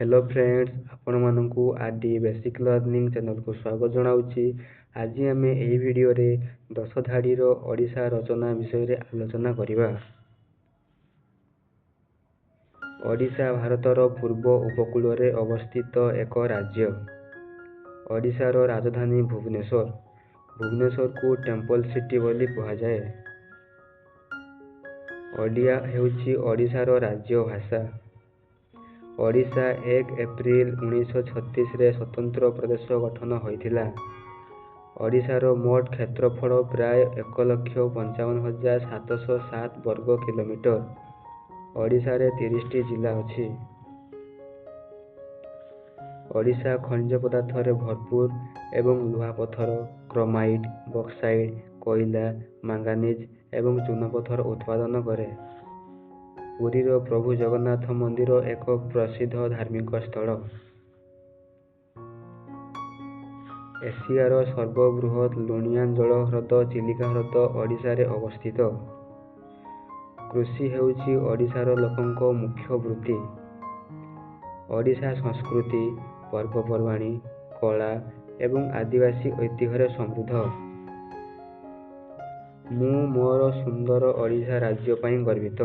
Hello friends, ଆପଣମାନଙ୍କୁ R D basic learning ଚ୍ୟାନେଲକୁ ସ୍ୱାଗତ ଜଣାଉଛି। ଆଜି ଆମେ ଏହି ଭିଡ଼ିଓରେ 10 ଧାଡ଼ିର ଓଡ଼ିଶା ରଚନା ବିଷୟରେ ଆଲୋଚନା କରିବା। ଓଡ଼ିଶା ଭାରତର ପୂର୍ବ ଉପକୂଳରେ ଅବସ୍ଥିତ ଏକ ରାଜ୍ୟ। ଓଡ଼ିଶାର ରାଜଧାନୀ ଭୁବନେଶ୍ୱର। ଭୁବନେଶ୍ୱରକୁ ଟେମ୍ପଲ୍ ସିଟି ବୋଲି କୁହାଯାଏ। ଓଡ଼ିଆ ହେଉଛି ଓଡ଼ିଶାର ରାଜ୍ୟ ଭାଷା। ଓଡ଼ିଶା 1 ଏପ୍ରିଲ 1936ରେ ସ୍ୱତନ୍ତ୍ର ପ୍ରଦେଶ ଗଠନ ହୋଇଥିଲା। ଓଡ଼ିଶାର ମୋଟ କ୍ଷେତ୍ରଫଳ ପ୍ରାୟ 1,55,707 ବର୍ଗ କିଲୋମିଟର। ଓଡ଼ିଶାରେ 30ଟି ଜିଲ୍ଲା ଅଛି। ଓଡ଼ିଶା ଖଣିଜ ପଦାର୍ଥରେ ଭରପୁର ଏବଂ ଲୁହାପଥର, କ୍ରୋମାଇଟ୍, ବକ୍ସାଇଟ୍, କୋଇଲା, ମାଙ୍ଗାନିଜ୍ ଏବଂ ଚୂନାପଥର ଉତ୍ପାଦନ କରେ। ପୁରୀର ପ୍ରଭୁ ଜଗନ୍ନାଥ ମନ୍ଦିର ଏକ ପ୍ରସିଦ୍ଧ ଧାର୍ମିକ ସ୍ଥଳ। ଏସିଆର ସର୍ବବୃହତ୍ ଲୁଣିଆ ଜଳ ହ୍ରଦ ଚିଲିକା ହ୍ରଦ ଓଡ଼ିଶାରେ ଅବସ୍ଥିତ। କୃଷି ହେଉଛି ଓଡ଼ିଶାର ଲୋକଙ୍କ ମୁଖ୍ୟ ବୃତ୍ତି। ଓଡ଼ିଶା ସଂସ୍କୃତି, ପର୍ବପର୍ବାଣି, କଳା ଏବଂ ଆଦିବାସୀ ଐତିହ୍ୟରେ ସମୃଦ୍ଧ। ମୁଁ ମୋର ସୁନ୍ଦର ଓଡ଼ିଶା ରାଜ୍ୟ ପାଇଁ ଗର୍ବିତ।